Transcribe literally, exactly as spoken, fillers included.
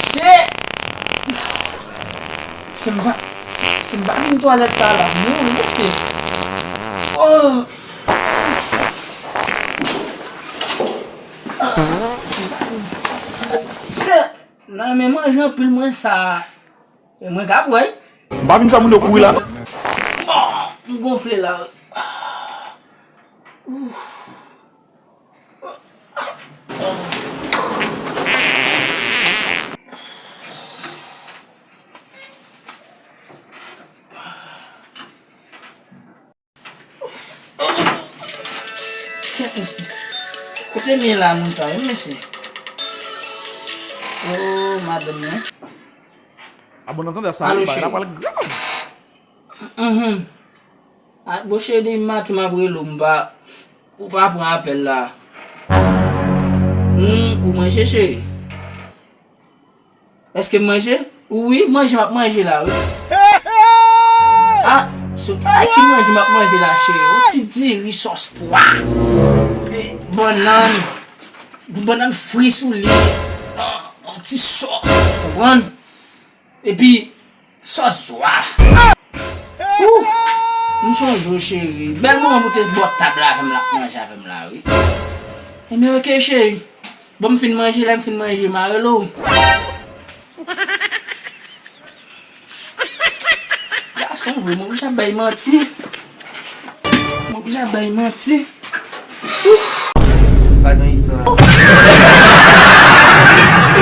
Se, se m pa, se, se m pa vin twalèt sa la, non, mesye. Oh! Ah, se m pa vin. Se, nan men manje anpil mwen sa. E mwen k ap wè. M pa vin fè moun yo kouri la, non. Oh, m gonfle la. Ouf. Kèt mesye. Kote m ye la, moun sa yo, mesye? Oh, madanm nan. A bon, nan tandans sa, wi, bagay la pral grav. Mhm. A, bon, cheri, depi maten m ap rele w, m pa, ou pa pran apèl la. Hmm, ou manje, cheri? Èske m manje? Wi, manje m ap manje la, wi. A, se pa ki manje m ap manje la, cheri. Yon ti diri sòs pwa. E, bannann. Yon bannann fri sou li. A, yon ti sòs, konprann? Epi, sòs zwa. Ou, m sonje w, cheri. Bèl moman pou te bò tab la avè m la, ap manje avè m la, wi. Ebyen, oke, cheri. Bon, m fin manje, lè m fin manje, m a rele w. Gason vre, mwen oblije ap bay manti. Mwen oblije ap bay manti.